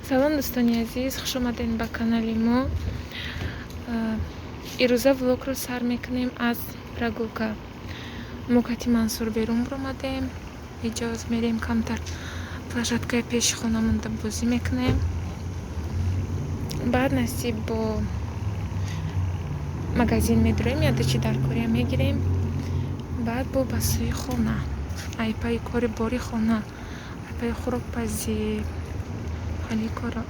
Салом, дӯстони азиз, хуш омадем ба канали мо. Ирӯза влогро сар мекунем аз прогулка. Мо кати Мансур берун баромадем. Иҷоз мерем, камтар площадкаи пеши хонамонда бозӣ мекунем. Баъд насиб бо магазин медурем, ядачи дар кория мегирем. Баъд бо ба сӯи хона. Айпаи кори бори хона, айпаи хӯрокпазӣ, хали коро.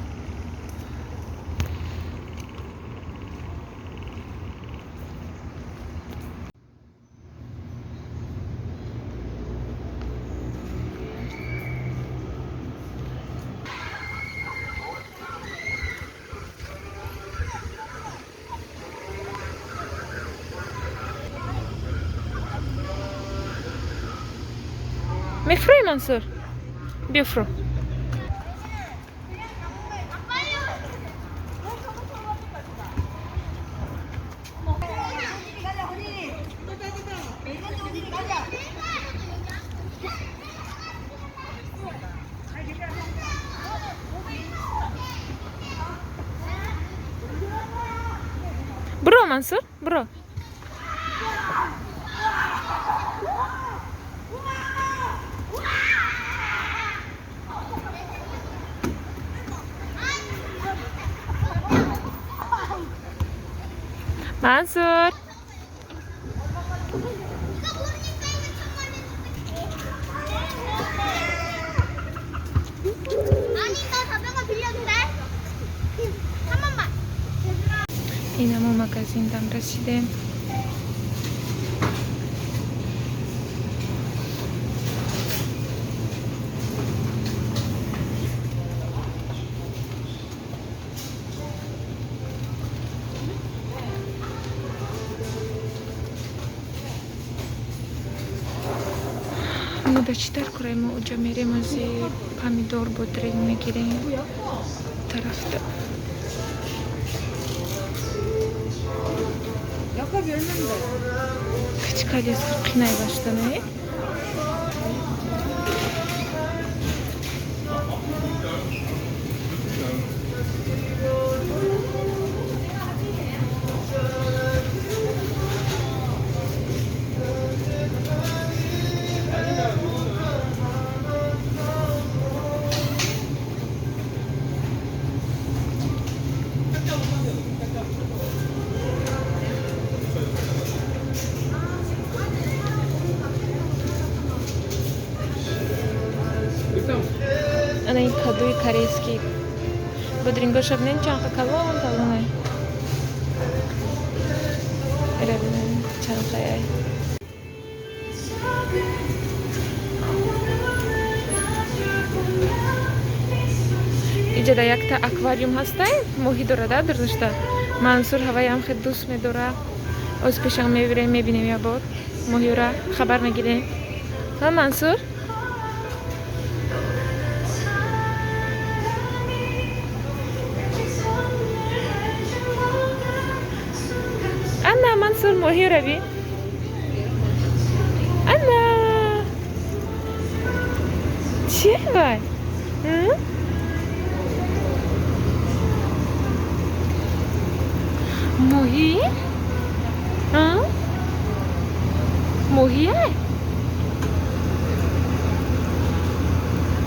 Мефурӯи, Мансур? Биёфурӯ. Буро, Мансур, буро. Мансур. 아니, 나 자전거 빌려도 돼? 한 번만. Инамо магазин дам расидем. Мо да чӣ дар кораем? Мо уҷа мерем, ози помидор, бодринг мегирем тарафта. 약값 얼마인데? Кичкалес қинай баштане. Ана ин кадуи корейский, бодрингоша бинен, чанқа калон калонай. Эра бинен, чанқаяй. Иҷада якта аквариум ҳастай, моҳӣ дорада дурнушта. Мансур ҳаваям хел дӯст медора. Оз пешам мебирем, мебинем, як бор моҳиёра хабар мегирем. Ҳа, Мансур? Ана, Мансур, моҳиёра бин. Ана, чие вай? Моҳӣ? Моҳие?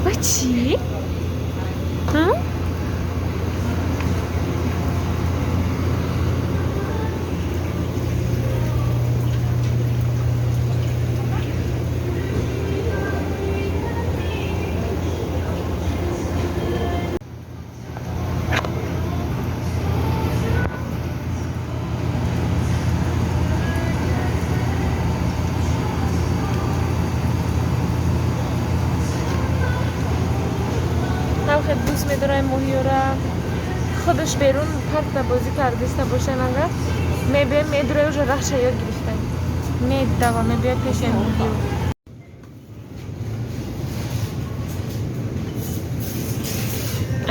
Ва чӣ? Хел дӯст медорам моҳиёра. Худаш берун паркда бозӣ кардиста бошем, ага мебием, медуре, уже раҳша ёд гирифтем, медава, мебиёд пеши моҳиё.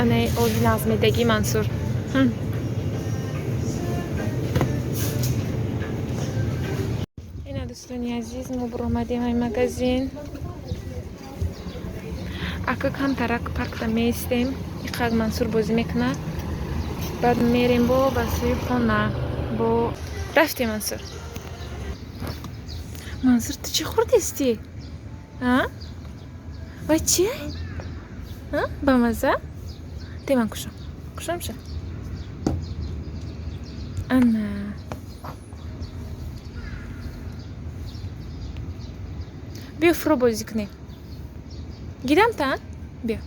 Анаи оби нағзмедагӣ, Мансур. Ина, дӯстони азиз, мо буромадем ай магазин. Ака камтарак паркта меистем, иқак Мансур бозӣ мекунад, баъд мерем бо ба сӯи хона. Бо рафтем, Мансур. Мансур, ту чӣ хӯрдистӣ? Вай чи? Ба мазза? Те, ман кушам. Кушамша? Ана. Биё, фуро бозӣ кунем. Гирам та? Биё.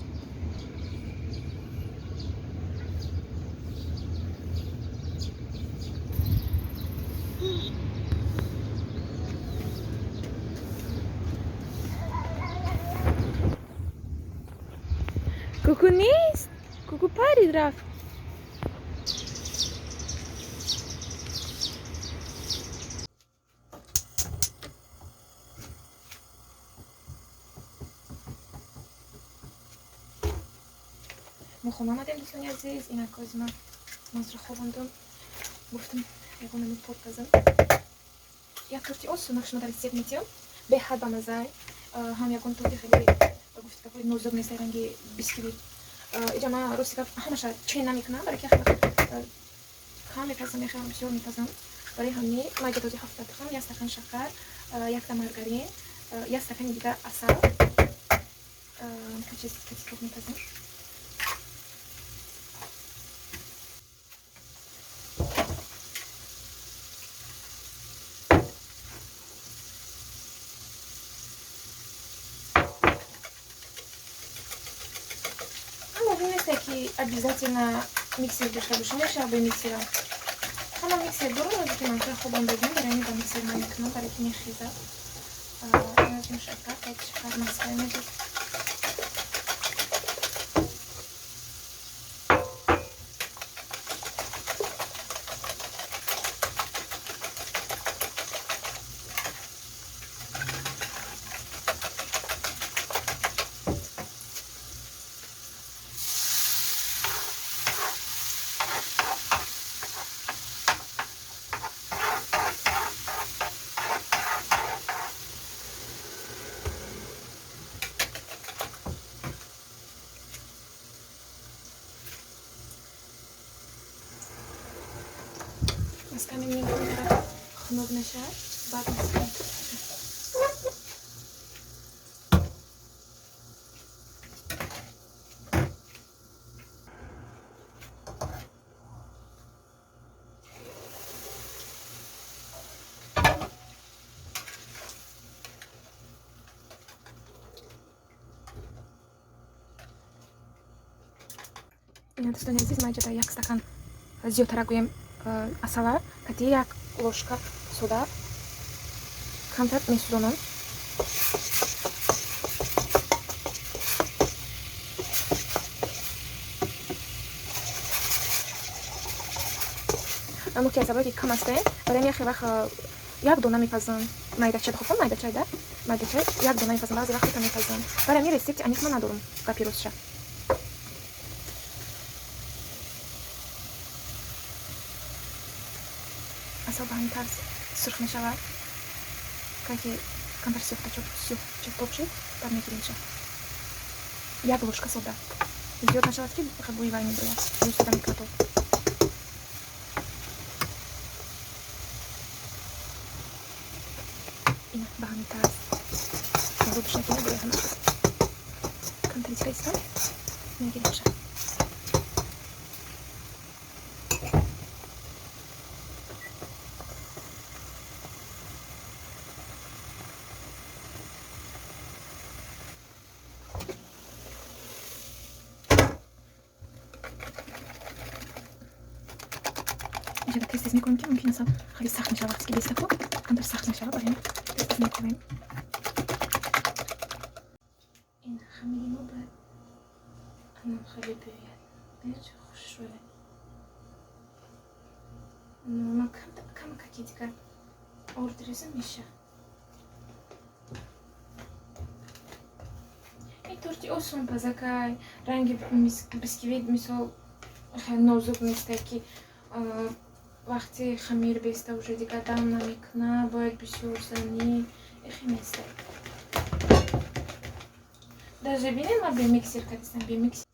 Куку нест? Куку парид, рафт. Мо хона омадем, дӯстони азиз. Инак, ози ман Мансура хобондум. Гуфтам, ягон намуд торт пазам. Як торти осонак шумо дар рецепт метиҳам. Беҳад бамазай. Ҳам ягон торти хеле, гуфти гапои, нозук нест, ранги бисквит. Иҷа ман, рости гап, ҳамаша чен намекунам, барои ки кам мепазам, мехоҳам бисёр мепазам. Барои ҳамин ман иҷа дози 7та тухм, як стакан шакар, якта маргарин, як стакани дига асал. Чиз торт мепазам. Лозим нест, ки обязательно миксер дошта бошем, мешава бе миксера. Ҳама миксер дорам, озе ки ман хобам дадим, барои ҳамин ба миксер намекунам, барои ки мехезад. Назим шакар, так шакар масхара медод. Маска мемонем, хунук мешавад, баъд маска. Дӯстони азиз, ман иҷода як стакан, зиёдтара гӯем, асала кати як ложка сода камтар месӯзонам. Мо ки аз ки кам ҳастем, барои ҳамин яхе вақт як дона мепазам. Майдача духовка, майдачай да, майдачай як дона мепазам, баъзе вақт дута мепазам. Барои ҳамин рецепти аниқ ман надорам, гапи ростша. Асал ба ҳамин тарз сурх мешавад, ки камтар сӯхта шуд, баъд мегиримша. Як ложка сода, зиёд нашавад, ки бӯи вай мебояд, бӯи сода мекунад. Ина, ба ҳамин тарз рубш накунед, бояд ҳама камтар дига истам, мегиримша. Иҷода тез тез мекунем, ки мумкин аст хеле сахт мешавад. Вақте ки бестаку камтар сахт мешавад, барои ҳамин тез тез мекунем. Ин хамири мо бояд анам хеле биёяд. Бинед, чӣ хушрӯя. Ман камакаки дигар орд резам, меша. Ин торти осон пазакай, ранги бисквит, мисол, хеле нозук нестай, ки вақти хамир беста уже дигар дам намекунад, бояд бисёр занӣ, ихе нестай. Даже бинем, ма бе миксер кардистам, бе миксер.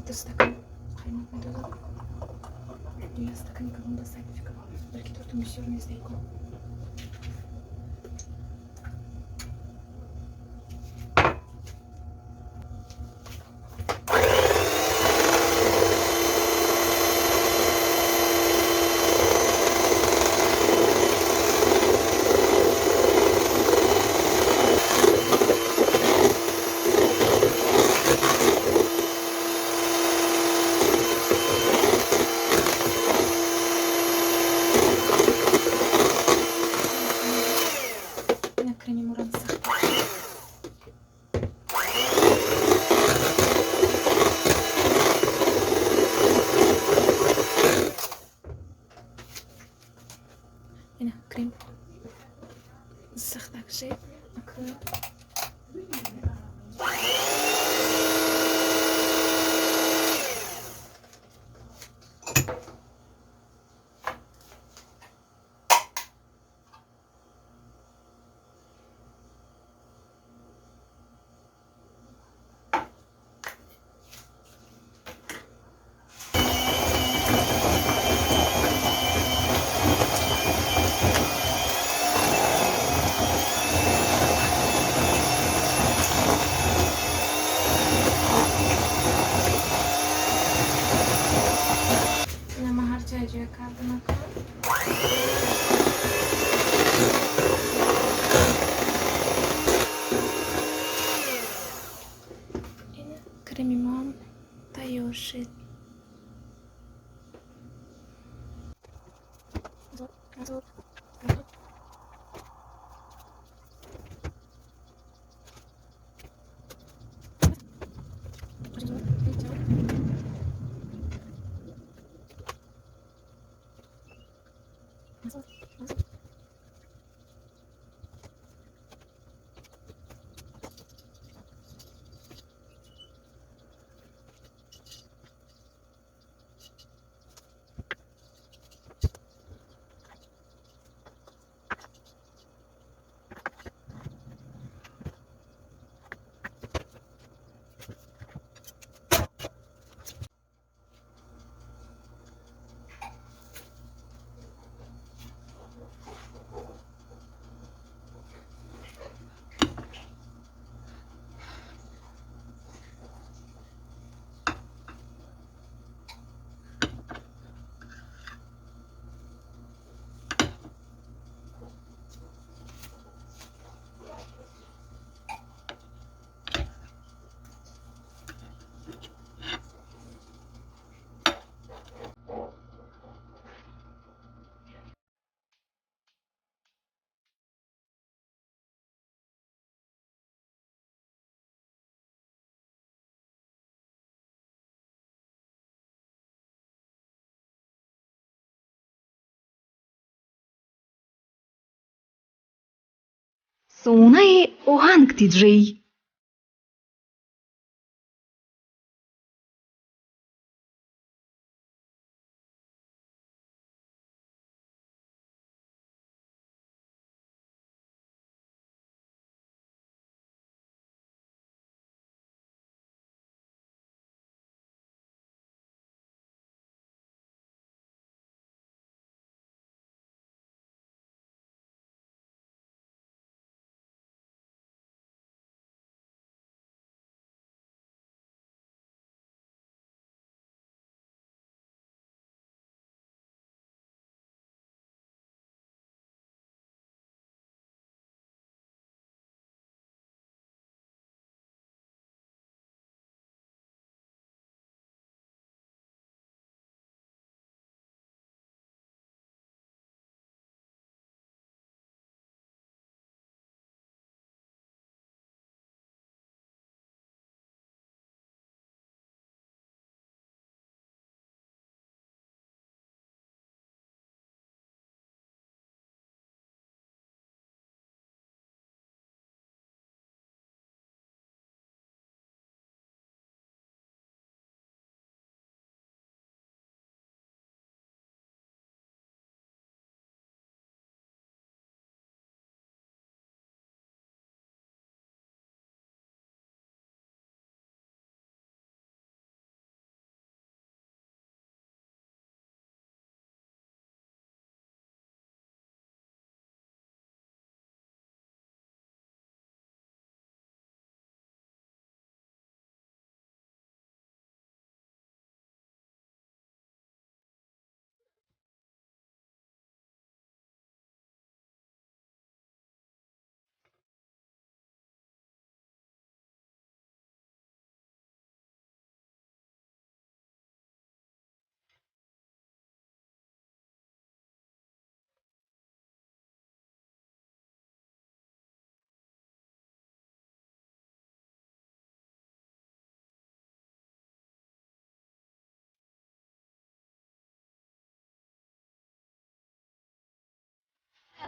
Ду стакан қаймоқ медодам. Я стакани калон дастак фикр. Балки тортум бисёр нест ку. Ина крем сахтак шед. Ҷая кардам. Ина креми моам тайёр шуд. Сомонаи оҳанг диджей.